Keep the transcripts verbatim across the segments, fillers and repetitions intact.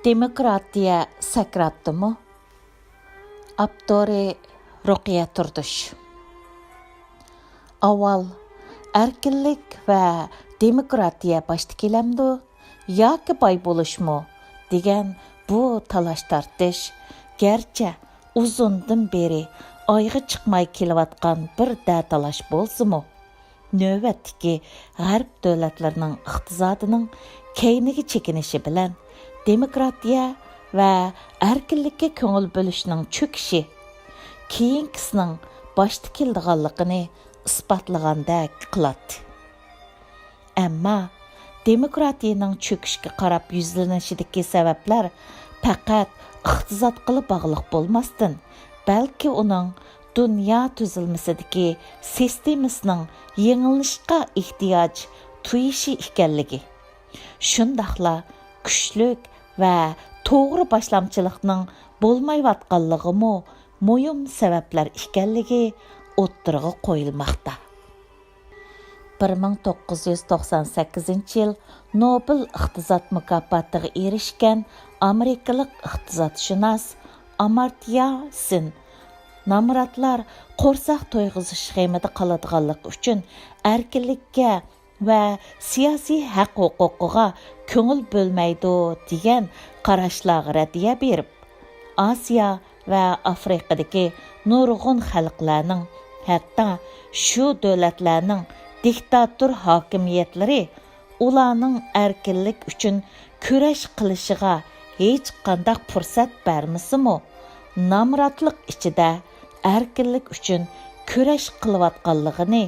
دېموكراتىيە سەكراتتىمۇ؟ ئاپتورى: رۇقىيە تۇردۇش. ئاۋۋال ئەركىنلىك ۋە دېموكراتىيە باشتا كېلەمدۇ ياكى باي بولۇشمۇ دېگەن بۇ تالاش-تارتىش گەرچە ئۇزۇندىن بېرى ئايىغى چىقماي كېلىۋاتقان بىر دەتالاش بولسىمۇ، نۆۋەتتىكى غەرب دۆلەتلىرىنىڭ ئىقتىسادىنىڭ كەينىگە چېكىنىشى بىلەن دېموكراتىيە ۋە ئەركىنلىككە كۆڭۈل بۆلۈشنىڭ چۆكۈشى كېيىنكىسىنىڭ باشتا كېلىدىغانلىقىنى ئىسپاتلىغاندەك قىلاتتى. ئەمما دېموكراتىيەنىڭ چۆكۈشكە قاراپ يۈزلىنىشىدىكى سەۋەبلەر پەقەت ئىقتىسادقىلا باغلىق بولماستىن، بەلكى ئۇنىڭ دۇنيا تۈزۈلمىسىدىكى سىستېمىسىنىڭ يېڭىلىشقا ئېھتىياج تۇيۇشى ئىكەنلىكى، شۇنداقلا كۈچلۈك ۋە توغرا باشلامچىلىقنىڭ بولمايۋاتقانلىقىمۇ مۇھىم سەۋەبلەر ئىكەنلىكى ئوتتۇرىغا قويۇلماقتا. بىر مىڭ توققۇز يۈز توقسان سەككىزىنچى يىل نوبېل ئىقتىساد مۇكاپاتىغا ئېرىشكەن ئامېرىكىلىق ئىقتىسادشۇناس ئامارتيا سېن نامراتلار قورساق تويغۇزۇش غېمىدە قالىدىغانلىقى ئۈچۈن ئەركىنلىككە ۋە سىياسىي ھەق-ھوقۇقىغا كۆڭۈل بۆلمەيدۇ، دېگەن قاراشلارغا رەددىيە بېرىپ، ئاسىيا ۋە ئافرىقىدىكى نۇرغۇن خەلقلەرنىڭ، ھەتتا شۇ دۆلەتلەرنىڭ دىكتاتور ھاكىمىيەتلىرى ئۇلارنىڭ ئەركىنلىك ئۈچۈن كۈرەش قىلىشىغا ھېچقانداق پۇرسەت بەرمىسىمۇ، نامراتلىق ئىچىدە ئەركىنلىك ئۈچۈن كۈرەش قىلىۋاتقانلىقىنى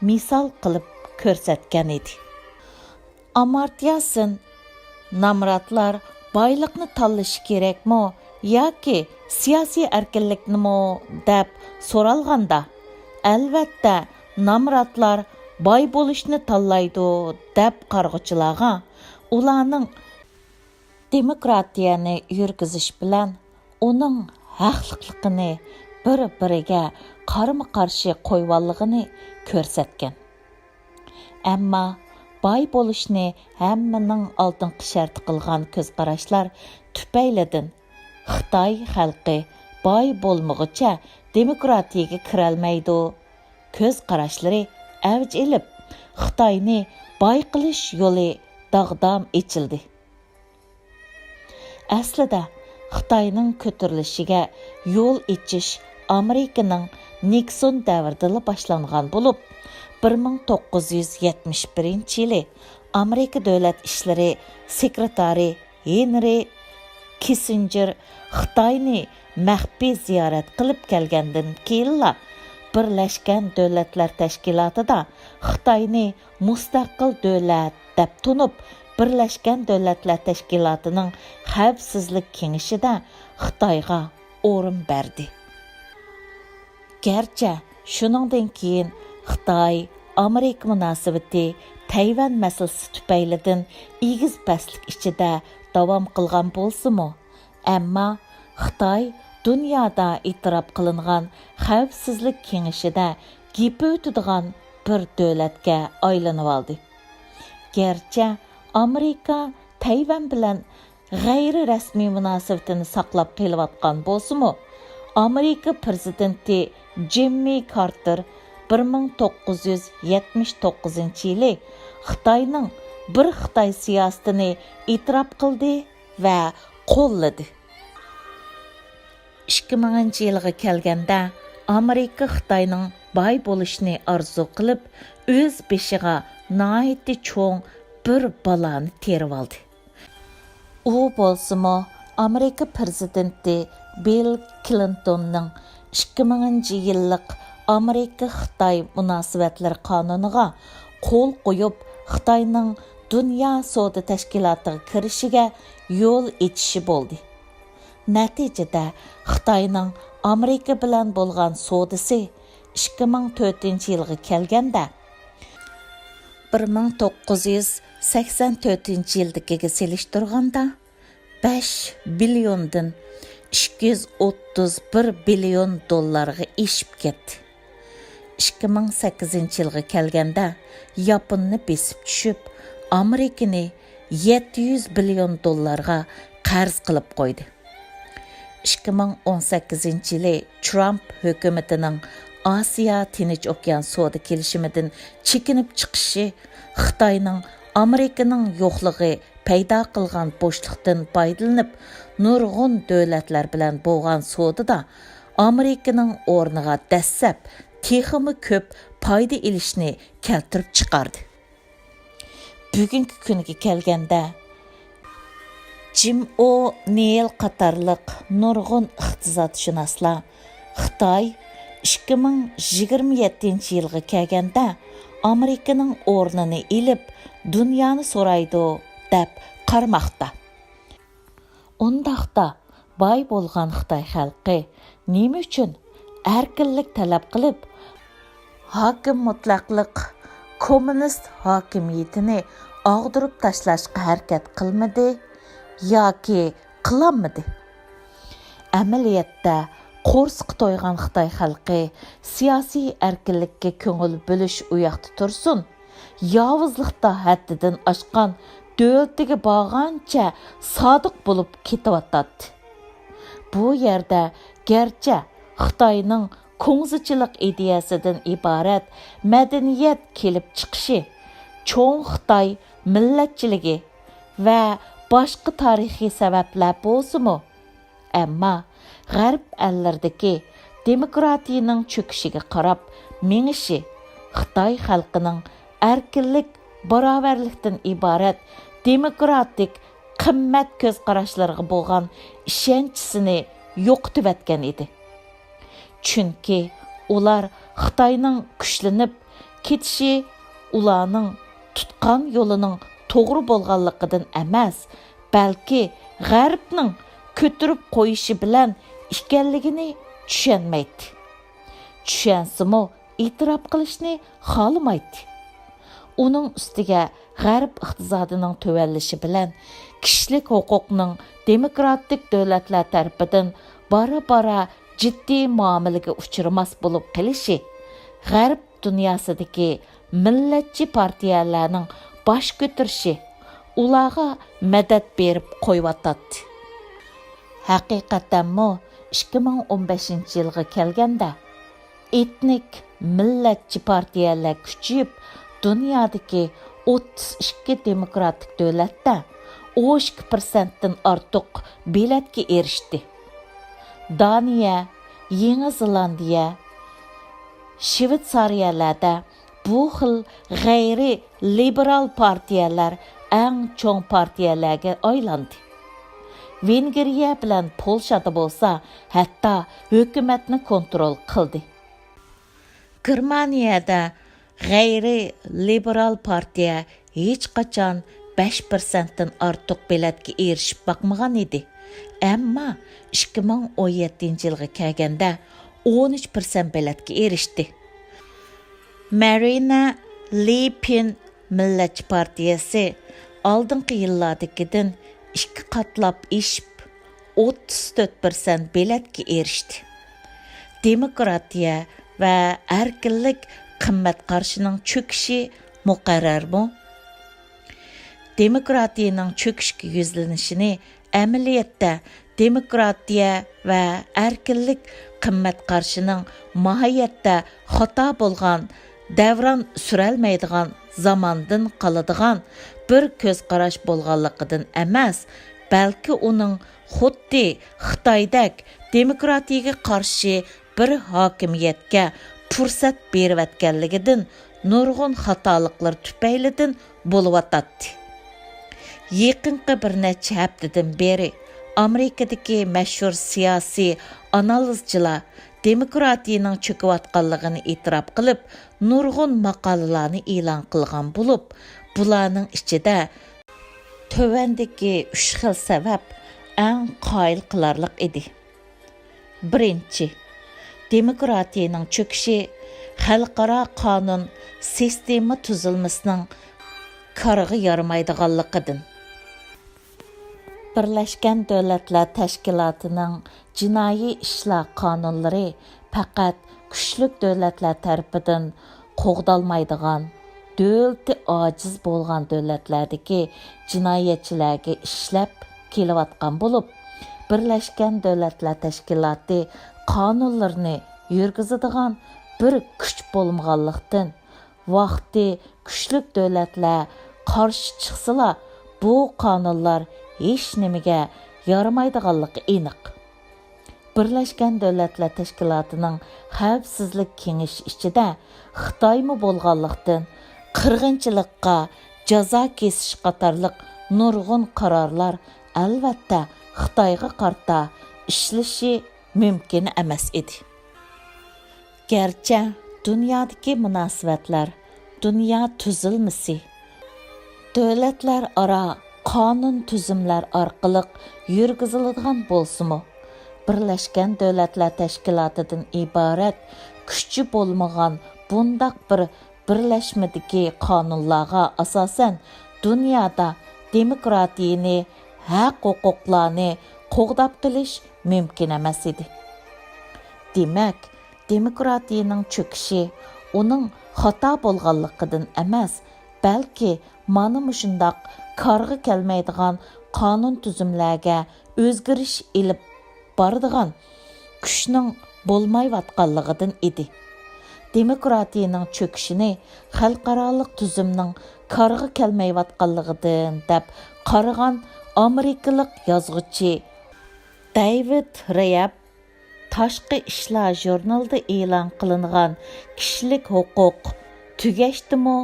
مىسال قىلىپ كۆرسەتكەن ئىدى. ئامارتيا سېن نامراتلار بايلىقنى تاللىشى كېرەكمۇ ياكى سىياسىي ئەركىنلىكنىمۇ دەپ سورالغاندا، ئەلۋەتتە، نامراتلار باي بولۇشنى تاللايدۇ دەپ قارىغۇچىلارغا ئۇلارنىڭ دېموكراتىيەنى يۈرگۈزۈش بىلەن ئۇنىڭ ھەقلىقلىقىنى بىر-بىرىگە قارىمۇ-قارشى قويۇۋالغىنى كۆرسەتكەن. ئەمما باي بولۇشنى ھەممىنىڭ ئالدىنقى شەرتى قىلغان كۆز قاراشلار تۈپەيلىدىن خىتاي خەلقى باي بولمىغۇچە دېموكراتىيەگە كىرەلمەيدۇ كۆز قاراشلىرى ئەۋج ئېلىپ، خىتاينى باي قىلىش يولى داغدام ئېچىلدى. ئەسلىدە، خىتاينىڭ كۆتۈرۈلۈشىگە يول ئېچىش ئامېرىكىنىڭ نىكسون دەۋرىدىلا باشلانغان بولۇپ، بىر مىڭ توققۇز يۈز يەتمىش بىرىنچى يىلى ئامېرىكا دۆلەت ئىشلىرى سېكرېتارى ھېنرى كىسسىنجېر خىتاينى مەخپىي زىيارەت قىلىپ كەلگەندىن كېيىنلا، بىرلەشكەن دۆلەتلەر تەشكىلاتىدا خىتاينى مۇستەقىل دۆلەت دەپ تونۇپ، بىرلەشكەن دۆلەتلەر تەشكىلاتىنىڭ خەۋپسىزلىك كېڭىشىدە خىتايغا ئورۇن بەردى. گەرچە شۇنىڭدىن كېيىن خىتاي-ئامېرىكا مۇناسىۋىتى تەيۋەن مەسىلىسى تۈپەيلىدىن ئېگىز-پەسلىك ئىچىدە داۋام قىلغان بولسىمۇ، ئەمما خىتاي دۇنيادا ئېتىراپ قىلىنغان خەۋپسىزلىك كېڭىشىدە گېپى ئۆتىدىغان بىر دۆلەتكە ئايلىنىۋالدى. گەرچە ئامېرىكا تەيۋەن بىلەن غەيرىي رەسمىي مۇناسىۋىتىنى ساقلاپ قېلىۋاتقان بولسىمۇ، ئامېرىكا پىرېزىدېنتى جىممى كارتېر بىر مىڭ توققۇز يۈز يەتمىش توققۇزىنچى يىلى خىتاينىڭ بىر خىتاي سىياسىتىنى ئېتىراپ قىلدى ۋە قوللىدى. ئىككى مىڭىنچى يىلغا كەلگەندە، ئامېرىكا خىتاينىڭ باي بولۇشىنى ئارزۇ قىلىپ، ئۆز بېشىغا ناھايىتى چوڭ بىر بالانى تېرىۋالدى. ئۇ بولسىمۇ، ئامېرىكا پىرېزىدېنتى بىل كلىنتوننىڭ ئىككى مىڭىنچى يىللىق ئامېرىكا-خىتاي مۇناسىۋەتلىرى قانۇنىغا قول قويۇپ، خىتاينىڭ دۇنيا سودا تەشكىلاتىغا كىرىشىگە يول ئېچىشى بولدى. نەتىجىدە، خىتاينىڭ ئامېرىكا بىلەن بولغان سودىسى ئىككى مىڭ تۆتىنچى يىلغا كەلگەندە، بىر مىڭ توققۇز يۈز سەكسەن تۆتىنچى يىلدىكىگە سېلىشتۇرغاندا، بەش بىليوندىن ئىككى يۈز ئوتتۇز بىر بىليون دوللارغا ئېشىپ كەتتى. ئىككى مىڭ سەككىزىنچى يىلغا كەلگەندە، ياپوننى بېسىپ چۈشۈپ، ئامېرىكىنى يەتتە يۈز بىليون دوللارغا قەرز قىلىپ قويدى. ئىككى مىڭ ئون سەككىزىنچى يىلى ترامپ ھۆكۈمىتىنىڭ ئاسىيا تىنچ ئوكيان سودا كېلىشىمىدىن چېكىنىپ چىقىشى خىتاينىڭ ئامېرىكىنىڭ يوقلۇقى پەيدا قىلغان بوشلۇقتىن پايدىلىنىپ، نۇرغۇن دۆلەتلەر بىلەن بولغان سودىدا ئامېرىكىنىڭ ئورنىغا دەسسەپ تېخىمۇ كۆپ پايدا ئېلىشنى كەلتۈرۈپ چىقاردى. بۈگۈنكى كۈنگە كەلگەندە، جىم ئو نېيل قاتارلىق نۇرغۇن ئىقتىسادشۇناسلار خىتاي ئىككى مىڭ يىگىرمە يەتتىنچى يىلغا كەلگەندە ئامېرىكىنىڭ ئورنىنى ئېلىپ، دۇنيانى سورايدۇ، دەپ قارىماقتا. ئۇنداقتا، باي بولغان خىتاي خەلقى نېمە ئۈچۈن ئەركىنلىك تەلەپ قىلىپ، ھاكىم مۇتلەقلىق كوممۇنىست ھاكىمىيىتىنى ئاغدۇرۇپ تاشلاشقا ھەرىكەت قىلمىدى ياكى قىلالمىدى؟ ئەمەلىيەتتە، قورسىقى تويغان خىتاي خەلقى سىياسىي ئەركىنلىككە كۆڭۈل بۆلۈش ئۇياقتا تۇرسۇن، ياۋۇزلۇقتا ھەددىدىن ئاشقان دۆلىتىگە بارغانچە سادىق بولۇپ كېتىۋاتاتتى. بۇ يەردە گەرچە خىتاينىڭ كۇڭزىچىلىق ئىدىيەسىدىن ئىبارەت مەدەنىيەت كېلىپ چىقىشى، چوڭ خىتاي مىللەتچىلىكى ۋە باشقا تارىخىي سەۋەبلەر بولسىمۇ، ئەمما غەرب ئەللىرىدىكى دېموكراتىيىنىڭ چۆكۈشىگە قاراپ مېڭىشى خىتاي خەلقىنىڭ ئەركىنلىك، باراۋەرلىكتىن ئىبارەت دېموكراتىك قىممەت كۆز قاراشلىرىغا بولغان ئىشەنچىسىنى يوقىتىۋەتكەن ئىدى. چۈنكى ئۇلار خىتاينىڭ كۈچلىنىپ كېتىشى ئۇلارنىڭ تۇتقان يولىنىڭ توغرا بولغانلىقىدىن ئەمەس، بەلكى غەربنىڭ كۆتۈرۈپ قويۇشى بىلەن ئىكەنلىكىنى چۈشەنمەيتتى. چۈشەنسىمۇ، ئېتىراپ قىلىشنى خالىمايتتى. ئۇنىڭ ئۈستىگە غەرب ئىقتىسادىنىڭ تۆۋەنلىشى بىلەن كىشىلىك ھوقۇقنىڭ دېموكراتىك دۆلەتلەر تەرىپىدىن بارا-بارا جىددىي مۇئامىلىگە ئۇچرىماس بولۇپ قېلىشى، غەرب دۇنياسىدىكى مىللەتچى پارتىيەلەرنىڭ باش كۆتۈرۈشى ئۇلارغا مەدەت بېرىپ قويۇۋاتاتتى. ھەقىقەتەنمۇ، ئىككى مىڭ ئون بەشىنچى يىلغا كەلگەندە، ئېتنىك مىللەتچى پارتىيەلەر كۈچىيىپ، دۇنيادىكى ئوتتۇز ئىككى دېموكراتىك دۆلەتتە ئون ئىككى پىرسەنتتىن ئارتۇق بېلەتكە ئېرىشتى. دانىيە، يېڭى زېلاندىيە، شىۋېتسارىيەلەردە بۇ خىل غەيرىي لىبېرال پارتىيەلەر ئەڭ چوڭ پارتىيەلەرگە ئايلاندى. ۋېنگرىيە بىلەن پولشادا بولسا ھەتتا ھۆكۈمەتنى كونترول قىلدى. گېرمانىيەدە غەيرىي لىبېرال پارتىيە ھېچقاچان بەش پىرسەنتتىن ئارتۇق بېلەتكە ئېرىشىپ باقمىغان ئىدى. ئەمما ئىككى مىڭ ئون يەتتىنچى يىلغا كەلگەندە ئون ئۈچ پىرسەنت بېلەتكە ئېرىشتى. مارىنا لې پېن مىللەتچى پارتىيەسى ئالدىنقى يىللاردىكىدىن ئىككى قاتلاپ ئېشىپ، ئوتتۇز تۆت پىرسەنت بېلەتكە ئېرىشتى. دېموكراتىيە ۋە ئەركىنلىك قىممەت قارىشىنىڭ چۆكۈشى مۇقەررەرمۇ؟ دېموكراتىيىنىڭ چۆكۈشكە يۈزلىنىشىنى ئەمەلىيەتتە دېموكراتىيە ۋە ئەركىنلىك قىممەت قارىشىنىڭ ماھىيەتتە خاتا بولغان، دەۋران سۈرەلمەيدىغان، زاماندىن قالىدىغان بىر كۆز قاراش بولغانلىقىدىن ئەمەس، بەلكى ئۇنىڭ خۇددى خىتايدەك دېموكراتىيىگە قارشى بىر ھاكىمىيەتكە پۇرسەت بېرىۋەتكەنلىكىدىن نۇرغۇن خاتالىقلىرى تۈپەيلىدىن بولۇۋاتاتتى. يېقىنقى بىر نەچچە ھەپتىدىن بېرى ئامېرىكىدىكى مەشھۇر سىياسىي ئانالىزچىلار دېموكراتىيىنىڭ چۆكۈۋاتقانلىقىنى ئېتىراپ قىلىپ، نۇرغۇن ماقالىلارنى ئېلان قىلغان بولۇپ، بۇلارنىڭ ئىچىدە تۆۋەندىكى ئۈچ خىل سەۋەب ئەڭ قايىل قىلارلىق ئىدى. بىرىنچى، دېموكراتىيىنىڭ چۆكۈشى خەلقئارا قانۇن سىستېما تۈزۈلمىسىنىڭ كارىغا يارىمايدىغانلىقىدىن. بىرلەشكەن دۆلەتلەر تەشكىلاتىنىڭ جىنايى ئىشلار قانۇنلىرى پەقەت كۈچلۈك دۆلەتلەر تەرىپىدىن قوغدالمايدىغان، دۆلىتى ئاجىز بولغان دۆلەتلەردىكى جىنايەتچىلەرگە ئىشلەپ كېلىۋاتقان بولۇپ، بىرلەشكەن دۆلەتلەر تەشكىلاتى قانۇنلىرىنى يۈرگۈزىدىغان بىر كۈچ بولمىغانلىقتىن، ۋاقتى كۈچلۈك دۆلەتلەر قارشى چىقسىلا، بۇ قانۇنلار ھېچنېمىگە يارىمايدىغانلىقى ئېنىق. بىرلەشكەن دۆلەتلەر تەشكىلاتىنىڭ خەۋپسىزلىك كېڭىشى ئىچىدە خىتايمۇ بولغانلىقتىن، قىرغىنچىلىققا جازا كېسىش قاتارلىق نۇرغۇن قارارلار، ئەلۋەتتە، خىتايغا قارىتا ئىشلىشى مۇمكىن ئەمەس ئىدى. گەرچە دۇنيادىكى مۇناسىۋەتلەر، دۇنيا تۈزۈلمىسى، دۆلەتلەر ئارا قانۇن تۈزۈملەر ئارقىلىق يۈرگۈزۈلىدىغان بولسىمۇ، بىرلەشكەن دۆلەتلەر تەشكىلاتىدىن ئىبارەت كۈچى بولمىغان بۇنداق بىر بىرلەشمىدىكى قانۇنلارغا ئاساسەن، دۇنيادا دېموكراتىيىنى، ھەق-ھوقۇقلارنى قوغداپ قېلىش مۇمكىن ئەمەس ئىدى. دېمەك، دېموكراتىيىنىڭ چۆكۈشى ئۇنىڭ خاتا بولغانلىقىدىن ئەمەس، بەلكى مانا مۇشۇنداق كارغا كەلمەيدىغان قانۇن تۈزۈملەرگە ئۆزگىرىش ئېلىپ بارىدىغان كۈچنىڭ بولمايۋاتقانلىقىدىن ئىدى. دېموكراتىيىنىڭ چۆكۈشىنى خەلقئارالىق تۈزۈمنىڭ كارغا كەلمەيۋاتقانلىقىدىن دەپ قارىغان ئامېرىكىلىق يازغۇچى دەيۋىد رېيەپ تاشقى ئىشلار ژۇرنىلىدا ئېلان قىلىنغان كىشىلىك ھوقۇق تۈگەشتىمۇ؟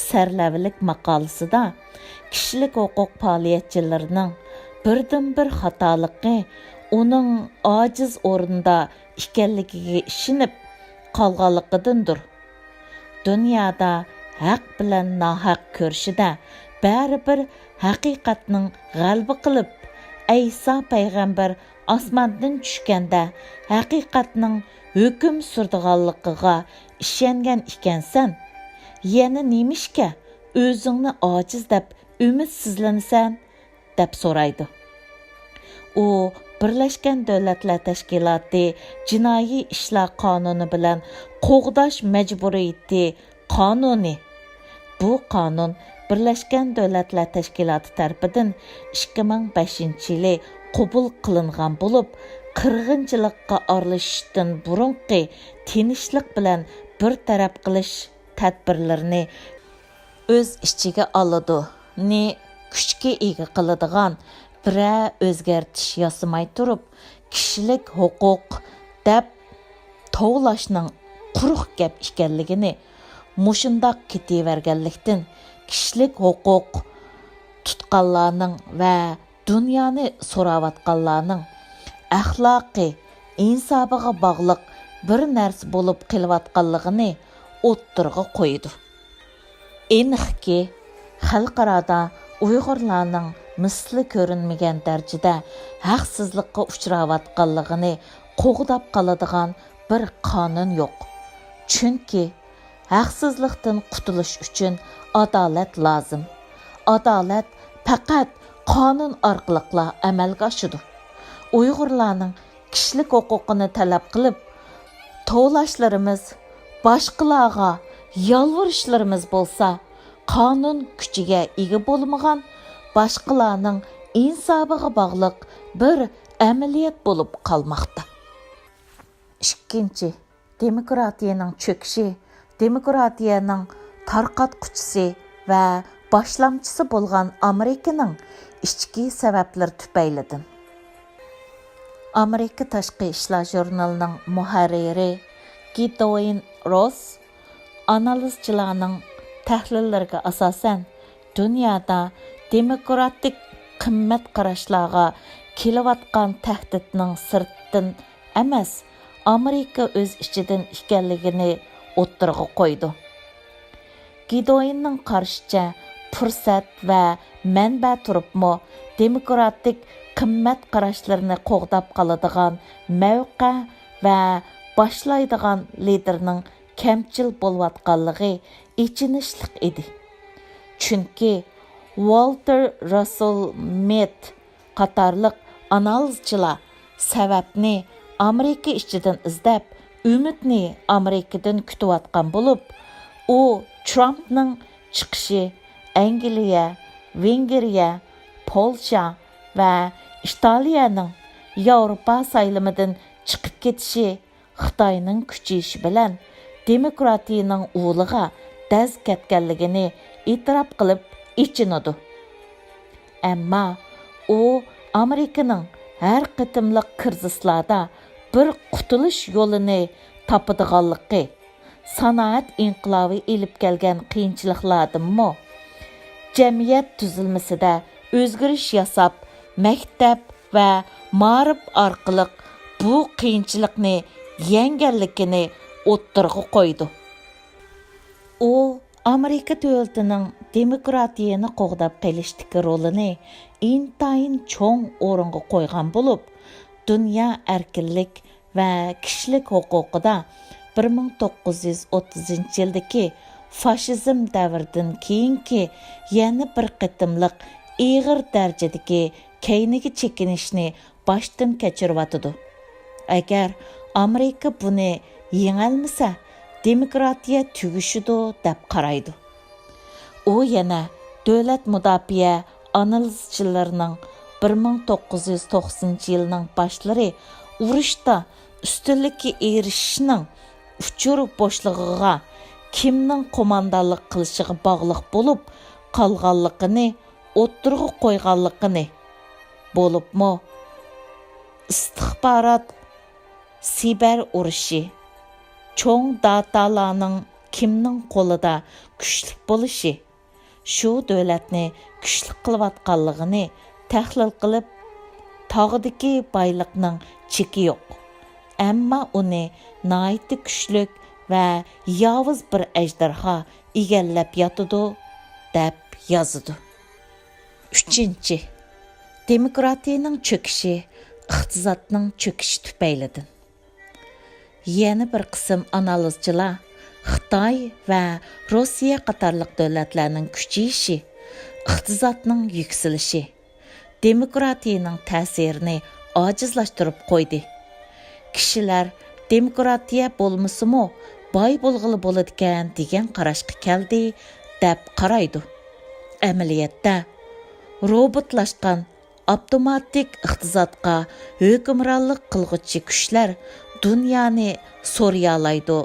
سەرلەۋھىلىك ماقالىسىدا، كىشىلىك ھوقۇق پائالىيەتچىلىرىنىڭ بىردىنبىر خاتالىقى ئۇنىڭ ئاجىز ئورۇندا ئىكەنلىكىگە ئىشىنىپ قالغانلىقىدىندۇر. دۇنيادا ھەق بىلەن ناھەق كۈرىشىدە بەرىبىر ھەقىقەتنىڭ غەلىبە قىلىپ، ئەيسا پەيغەمبەر ئاسماندىن چۈشكەندە ھەقىقەتنىڭ ھۆكۈم سۈرىدىغانلىقىغا ئىشەنگەن ئىكەنسەن، يەنە نېمىشقا ئۆزۈڭنى ئاجىز دەپ ئۈمىدسىزلىنىسەن؟ دەپ سورايدۇ. ئۇ بىرلەشكەن دۆلەتلەر تەشكىلاتى جىنايى ئىشلار قانۇنى بىلەن قوغداش مەجبۇرىيىتى قانۇنى. بۇ قانۇن بىرلەشكەن دۆلەتلەر تەشكىلاتى تەرىپىدىن ئىككى مىڭ بەشىنچى يىلى قوبۇل قىلىنغان بولۇپ، قىرغىنچىلىققا ئارىلىشىشتىن بۇرۇنقى تىنچلىق بىلەن بىر تەرەپ قىلىش تەدبىرلىرىنى ئۆز ئىچىگە ئالىدۇ، نى كۈچكە ئىگە قىلىدىغان بىرەر ئۆزگەرتىش ياسىماي تۇرۇپ، كىشىلىك ھوقۇق دەپ توۋلاشنىڭ قۇرۇق گەپ ئىكەنلىكىنى، مۇشۇنداق كېتىۋەرگەنلىكتىن، كىشىلىك ھوقۇق تۇتقانلارنىڭ ۋە دۇنيانى سوراۋاتقانلارنىڭ ئەخلاقى، ئىنسابىغا باغلىق بىر نەرسە بولۇپ قېلىۋاتقانلىقىنى ئوتتۇرىغا قويىدۇ. ئېنىقكى، خەلقئارادا ئۇيغۇرلارنىڭ مىسلى كۆرۈنمىگەن دەرىجىدە ھەقسىزلىققا ئۇچراۋاتقانلىقىنى قوغداپ قالىدىغان بىر قانۇن يوق. چۈنكى، ھەقسىزلىقتىن قۇتۇلۇش ئۈچۈن ئادالەت لازىم. ئادالەت پەقەت قانۇن ئارقىلىقلا ئەمەلگە ئاشىدۇ. ئۇيغۇرلارنىڭ كىشىلىك ھوقۇقىنى تەلەپ قىلىپ، توۋلاشلىرىمىز، باشقىلارغا يالۋۇرۇشلىرىمىز بولسا، قانۇن كۈچىگە ئىگە بولمىغان، باشقىلارنىڭ ئىنسابىغا باغلىق بىر ئەمەلىيەت بولۇپ قالماقتا. ئىككىنچى، دېموكراتىيەنىڭ چۆكۈشى، دېموكراتىيەنىڭ تارقاتقۇچىسى ۋە باشلامچىسى بولغان ئامېرىكىنىڭ ئىچكى سەۋەبلىرى تۈپەيلىدىن. ئامېرىكا تاشقى ئىشلار ژۇرنىلىنىڭ مۇھەررىرى گىدوين روس ئانالىزچىلارنىڭ تەھلىللىرىگە ئاساسەن، دۇنيادا دېموكراتىك قىممەت قاراشلارغا كېلىۋاتقان تەھدىتنىڭ سىرتتىن ئەمەس، ئامېرىكا ئۆز ئىچىدىن ئىكەنلىكىنى ئوتتۇرىغا قويىدۇ. گىدويىننىڭ قارىشىچە، پۇرسەت ۋە مەنبە تۇرۇپمۇ دېموكراتىك قىممەت قاراشلىرىنى قوغداپ قالىدىغان مەۋقە ۋە باشلايدىغان لىدېرنىڭ كەمچىل بولۇۋاتقانلىقى ئېچىنىشلىق ئىدى. چۈنكى ۋالتېر راسسېل مېد قاتارلىق ئانالىزچىلار سەۋەبنى ئامېرىكا ئىچىدىن ئىزدەپ، ئۈمىدنى ئامېرىكىدىن كۈتۈۋاتقان بولۇپ، ئۇ ترامپنىڭ چىقىشى، ئەنگلىيە، ۋېنگرىيە، پولشا ۋە ئىتالىيەنىڭ ياۋروپا سايلىمىدىن چىقىپ كېتىشى خىتاينىڭ كۈچىيىشى بىلەن دېموكراتىيىنىڭ ئۇلىغا دەز كەتكەنلىكىنى ئېتىراپ قىلىپ ئېچىنىدۇ. ئەمما ئۇ ئامېرىكىنىڭ ھەر قېتىملىق كىرىزىسلاردا بىر قۇتۇلۇش يولىنى تاپىدىغانلىقى، سانائەت ئىنقىلابى ئېلىپ كەلگەن قىيىنچىلىقلاردىنمۇ، جەمئىيەت تۈزۈلمىسىدە ئۆزگىرىش ياساپ، مەكتەپ ۋە مائارىپ ئارقىلىق بۇ قىيىنچىلىقنى يەڭگەنلىكىنى ئوتتۇرىغا قويىدۇ. ئۇ ئامېرىكا دۆلىتىنىڭ دېموكراتىيەنى قوغداپ قېلىشتىكى رولىنى ئىنتايىن چوڭ ئورۇنغا قويغان بولۇپ، دۇنيا ئەركىنلىك ۋە كىشىلىك ھوقۇقىدا بىر مىڭ توققۇز يۈز ئوتتۇزىنچى يىلدىكى فاشىزم دەۋرىدىن كېيىنكى يەنە بىر قېتىملىق ئېغىر دەرىجىدىكى كەينىگە چېكىنىشنى باشتىن كەچۈرۈۋاتىدۇ. ئەگەر ئامېرىكا بۇنى يېڭەلمىسە، دېموكراتىيە تۈگىشىدۇ، دەپ قارايدۇ. ئۇ يەنە دۆلەت مۇداپىئە ئانالىزچىلىرىنىڭ بىر مىڭ توققۇز يۈز توقسىنىنچى يىلنىڭ باشلىرى ئۇرۇشتا ئۈستۈنلۈككە ئېرىشىشنىڭ ئۇچۇر بوشلۇقىغا، كىمنىڭ قوماندانلىق قىلىشىغا باغلىق بولۇپ قالغانلىقىنى ئوتتۇرىغا قويغانلىقىنى، بولۇپمۇ ئىستىخبارات، سىبېر ئۇرۇشى، چوڭ داتالارنىڭ كىمنىڭ قولىدا كۈچلۈك بولۇشى، شۇ دۆلەتنى كۈچلۈك قىلىۋاتقانلىقىنى تەھلىل قىلىپ، تاغدىكى بايلىقنىڭ چېكى يوق، ئەمما ئۇنى ناھايىتى كۈچلۈك ۋە ياۋۇز بىر ئەجدىھا ئىگىلەپ ياتىدۇ، دەپ يازىدۇ. ئۈچىنچى، دېموكراتىيەنىڭ چۆكۈشى ئىقتىسادنىڭ چۆكۈشى تۈپەيلىدىن. يەنە بىر قىسىم ئانالىزچىلار خىتاي ۋە روسىيە قاتارلىق دۆلەتلەرنىڭ كۈچىيىشى، ئىقتىسادنىڭ يۈكسىلىشى، دېموكراتىيەنىڭ تەسىرىنى ئاجىزلاشتۇرۇپ قويدى. كىشىلەر دېموكراتىيە بولمىسىمۇ باي بولغىلى بولىدىكەن دېگەن قاراشقا كەلدى، دەپ قارايدۇ. ئەمەلىيەتتە، روبوتلاشقان ئاپتوماتىك ئىقتىسادقا ھۆكۈمرانلىق قىلغۇچى كۈچلەر دۇنيانى سورىيالايدۇ،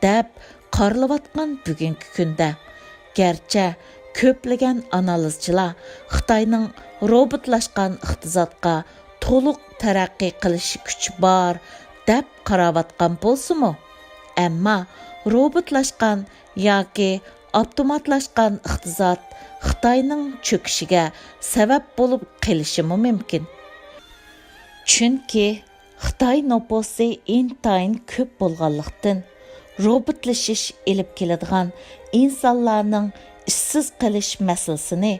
دەپ قارىلىۋاتقان بۈگۈنكى كۈندە، گەرچە كۆپلىگەن ئانالىزچىلار خىتاينىڭ روبوتلاشقان ئىقتىسادقا تولۇق تەرەققىي قىلىش كۈچى بار، دەپ قاراۋاتقان بولسىمۇ، ئەمما روبوتلاشقان ياكى ئاپتوماتلاشقان ئىقتىساد خىتاينىڭ چۆكۈشىگە سەۋەب بولۇپ قېلىشىمۇ مۇمكىن. چۈنكى خىتاي نوپۇسى ئىنتايىن كۆپ بولغانلىقتىن، روبوتلىشىش ئېلىپ كېلىدىغان ئىنسانلارنىڭ ئىشسىز قېلىش مەسىلىسىنى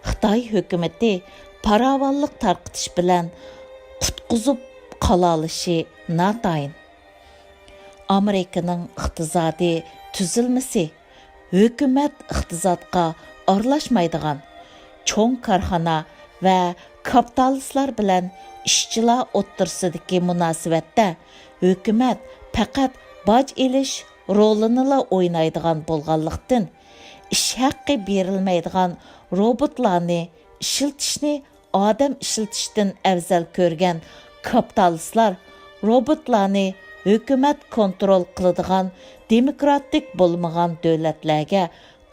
خىتاي ھۆكۈمىتى پاراۋانلىق تارقىتىش بىلەن قۇتقۇزۇپ قالالىشى ناتايىن. ئامېرىكىنىڭ ئىقتىسادىي تۈزۈلمىسى ھۆكۈمەت ئىقتىسادقا ئارىلاشمايدىغان، چوڭ كارخانا ۋە كاپىتالىستلار بىلەن ئىشچىلار ئوتتۇرىسىدىكى مۇناسىۋەتتە ھۆكۈمەت پەقەت باج ئېلىش رولىنىلا ئوينايدىغان بولغانلىقتىن، ئىش ھەققى بېرىلمەيدىغان روبوتلارنى ئىشلىتىشنى ئادەم ئىشلىتىشتىن ئەۋزەل كۆرگەن كاپىتالىستلار روبوتلارنى ھۆكۈمەت كونترول قىلىدىغان دېموكراتىك بولمىغان دۆلەتلەرگە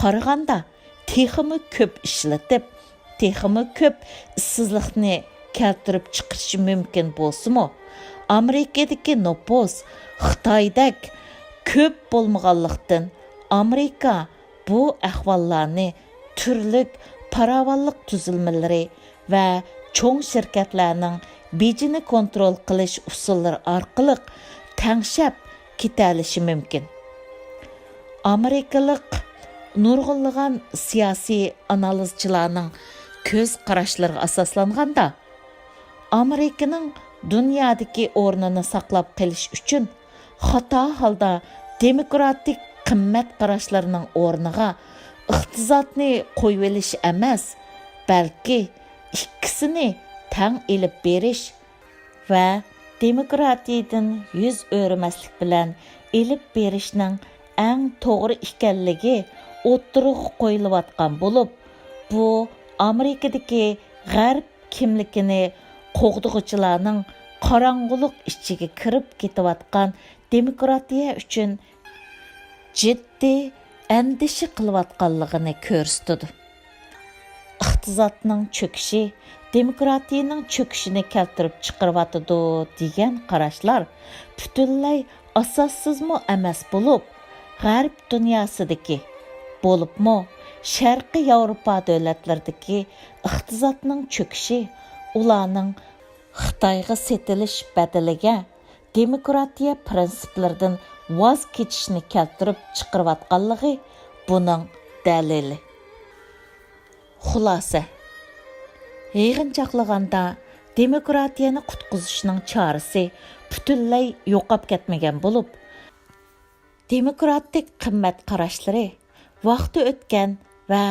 قارىغاندا تېخىمۇ كۆپ ئىشلىتىپ، تېخىمۇ كۆپ ئىشسىزلىقنى كەلتۈرۈپ چىقىرىشى مۇمكىن بولسىمۇ، ئامېرىكىدىكى نوپۇس خىتايدەك كۆپ بولمىغانلىقتىن، ئامېرىكا بۇ ئەھۋاللارنى تۈرلۈك پاراۋانلىق تۈزۈلمىلىرى ۋە چوڭ شىركەتلەرنىڭ بېجىنى كونترول قىلىش ئۇسۇللىرى ئارقىلىق تەڭشەپ كېتەلىشى مۇمكىن. ئامېرىكىلىق نۇرغۇنلىغان سىياسىي ئانالىزچىلارنىڭ كۆز قاراشلىرىغا ئاساسلانغاندا، ئامېرىكىنىڭ دۇنيادىكى ئورنىنى ساقلاپ قېلىش ئۈچۈن خاتا ھالدا دېموكراتىك قىممەت قاراشلىرىنىڭ ئورنىغا ئىقتىسادنى قويۇۋېلىش ئەمەس، بەلكى ئىككىسىنى تەڭ ئېلىپ بېرىش ۋە دېموكراتىيىدىن يۈز ئۆرۈمەسلىك بىلەن ئېلىپ بېرىشنىڭ ئەڭ توغرا ئىكەنلىكى ئوتتۇرىغا قويۇلۇۋاتقان بولۇپ، بۇ ئامېرىكىدىكى غەرب كىملىكىنى قوغدىغۇچىلارنىڭ قاراڭغۇلۇق ئىچىگە كىرىپ كېتىۋاتقان دېموكراتىيە ئۈچۈن جىددىي ئەندىشە قىلىۋاتقانلىقىنى كۆرسىتىدۇ. ئىقتىسادنىڭ چۆكۈشى دېموكراتىيەنىڭ چۆكۈشىنى كەلتۈرۈپ چىقىرىۋاتىدۇ دېگەن قاراشلار پۈتۈنلەي ئاساسسىزمۇ ئەمەس بولۇپ، غەرب دۇنياسىدىكى، بولۇپمۇ شەرقىي ياۋروپا دۆلەتلىرىدىكى ئىقتىسادنىڭ چۆكۈشى ئۇلارنىڭ خىتايغا سېتىلىش بەدىلىگە دېموكراتىيە پىرىنسىپلىرىدىن ۋاز كېچىشنى كەلتۈرۈپ چىقىرىۋاتقانلىقى بۇنىڭ دەلىلى. خۇلاسە، يىغىنچاقلىغاندا، دېموكراتىيەنى قۇتقۇزۇشنىڭ چارىسى پۈتۈنلەي يوقاپ كەتمىگەن بولۇپ، دېموكراتىك قىممەت قاراشلىرى ۋاقتى ئۆتكەن ۋە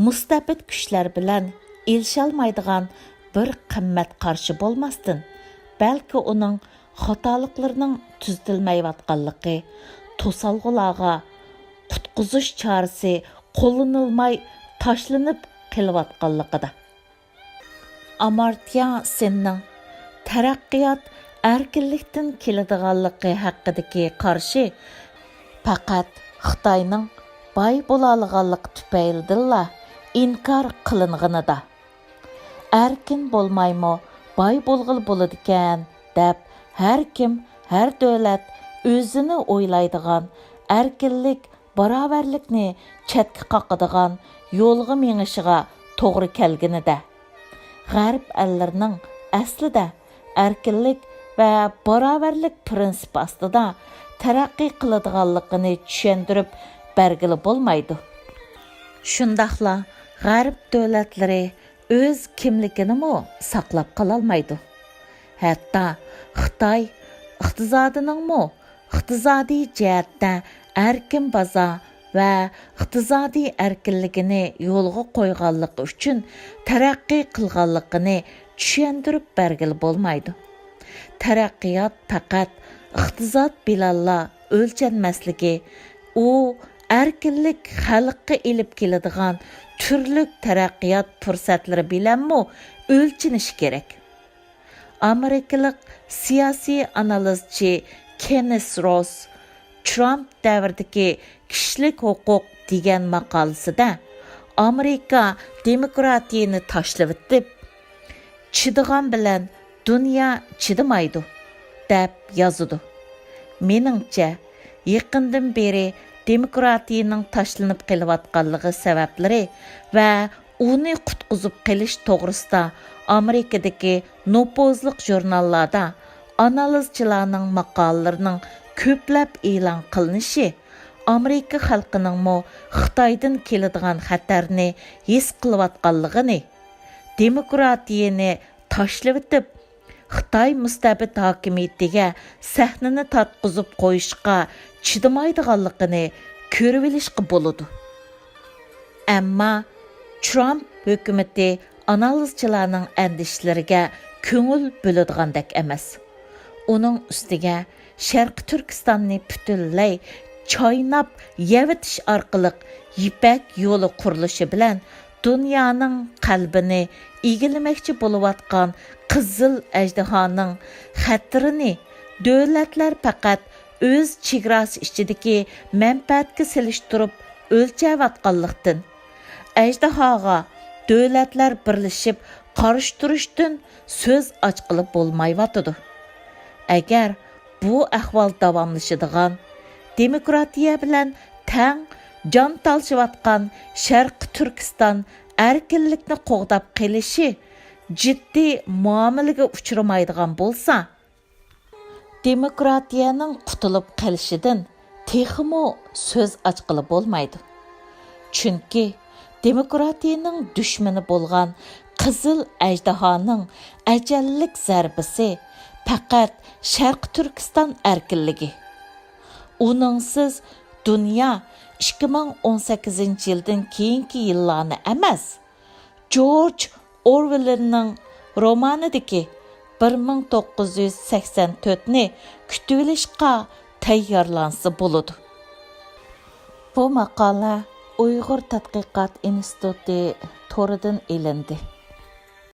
مۇستەبىت كۈچلەر بىلەن ئېلىشالمايدىغان بىر قىممەت قارىشى بولماستىن، بەلكى ئۇنىڭ خاتالىقلىرىنىڭ تۈزىتىلمەيۋاتقانلىقى، توسالغۇلارغا قۇتقۇزۇش چارىسى قوللىنىلماي تاشلىنىپ قېلىۋاتقانلىقىدا. ئامارتيا سېننىڭ تەرەققىيات ئەركىنلىكتىن كېلىدىغانلىقى ھەققىدىكى قارىشى پەقەت خىتاينىڭ باي بولالىغانلىقى تۈپەيلىدىنلا ئىنكار قىلىنغىنىدا، ئەركىن بولمايمۇ باي بولغىلى بولىدىكەن دەپ، ھەر كىم، ھەر دۆلەت ئۆزىنى ئويلايدىغان، ئەركىنلىك، باراۋەرلىكنى چەتكە قاقىدىغان يولغا مېڭىشىغا توغرا كەلگىنىدە، غەرب ئەللىرىنىڭ ئەسلىدە ئەركىنلىك ۋە باراۋەرلىك پىرىنسىپى ئاستىدا تەرەققىي قىلىدىغانلىقىنى چۈشەندۈرۈپ بەرگىلى بولمايدۇ. شۇنداقلا غەرب دۆلەتلىرى ئۆز كىملىكىنىمۇ ساقلاپ قالالمايدۇ. ھەتتا خىتاي ئىقتىسادىنىڭمۇ ئىقتىسادىي جەھەتتە ئەركىن بازار ۋە ئىقتىسادىي ئەركىنلىكىنى يولغا قويغانلىقى ئۈچۈن تەرەققىي قىلغانلىقىنى چۈشەندۈرۈپ بەرگىلى بولمايدۇ. تەرەققىيات پەقەت ئىقتىساد بىلەنلا ئۆلچەنمەسلىكى، ئۇ ئەركىنلىك خەلققە ئېلىپ كېلىدىغان تۈرلۈك تەرەققىيات پۇرسەتلىرى بىلەنمۇ ئۆلچىنىشى كېرەك. ئامېرىكىلىق سىياسىي ئانالىزچى كېننېس روس ترامپ دەۋرىدىكى كىشىلىك ھوقۇق دېگەن ماقالىسىدە، ئامېرىكا دېموكراتىيىنى تاشلىۋېتىپ، چىدىغان بىلەن دۇنيا چىدىمايدۇ، دەپ يازىدۇ. مېنىڭچە، يېقىندىن بېرى دېموكراتىيىنىڭ تاشلىنىپ قېلىۋاتقانلىقى سەۋەبلىرى ۋە ئۇنى قۇتقۇزۇپ قېلىش توغرىسىدا ئامېرىكىدىكى نوپۇزلۇق ژۇرناللاردا ئانالىزچىلارنىڭ ماقالىلىرىنىڭ كۆپلەپ ئېلان قىلىنىشى ئامېرىكا خەلقىنىڭمۇ خىتايدىن كېلىدىغان خەتەرنى ھېس قىلىۋاتقانلىقىنى، دېموكراتىيىنى تاشلىۋېتىپ، خىتاي مۇستەبىت ھاكىمىيىتىگە سەھنىنى تارتقۇزۇپ قويۇشقا چىدىمايدىغانلىقىنى كۆرۈۋېلىشقا بولىدۇ. ئەمما ترامپ ھۆكۈمىتى ئانالىزچىلارنىڭ ئەندىشىلىرىگە كۆڭۈل بۆلىدىغاندەك ئەمەس. ئۇنىڭ ئۈستىگە شەرقىي تۈركىستاننى پۈتۈنلەي چايناپ يەۋېتىش ئارقىلىق يىپەك يولى قۇرۇلۇشى بىلەن دۇنيانىڭ قەلبىنى ئىگىلىمەكچى بولۇۋاتقان قىزىل ئەجدىھانىڭ خەتىرىنى دۆلەتلەر پەقەت ئۆز چېگراسى ئىچىدىكى مەنپەئەتكە سېلىشتۇرۇپ ئۆلچەۋاتقانلىقتىن، ئەجدىھاغا دۆلەتلەر بىرلىشىپ قارشى تۇرۇشتىن سۆز ئاچقىلى بولمايۋاتىدۇ. ئەگەر بۇ ئەھۋال داۋاملىشىدىغان، دېموكراتىيە بىلەن تەڭ جان تالىشىۋاتقان شەرقىي تۈركىستان ئەركىنلىكنى قوغداپ قېلىشى جىددىي مۇئامىلىگە ئۇچرىمايدىغان بولسا، دېموكراتىيەنىڭ قۇتۇلۇپ قېلىشىدىن تېخىمۇ سۆز ئاچقىلى بولمايدۇ. چۈنكى دېموكراتىيەنىڭ دۈشمىنى بولغان قىزىل ئەجدىھانىڭ ئەجەللىك زەربىسى پەقەت شەرقىي تۈركىستان ئەركىنلىكى. ئۇنىڭسىز دۇنيا ئىككى مىڭ ئون سەككىزىنچى يىلدىن كېيىنكى يىللارنى ئەمەس، جورج ئورۋېلنىڭ رومانىدىكى بىر مىڭ توققۇز يۈز سەكسەن تۆتنى كۈتۈۋېلىشقا تەييارلانسا بولىدۇ. بۇ ماقالە ئۇيغۇر تەتقىقات ئىنستىتۇتى تورىدىن ئېلىندى.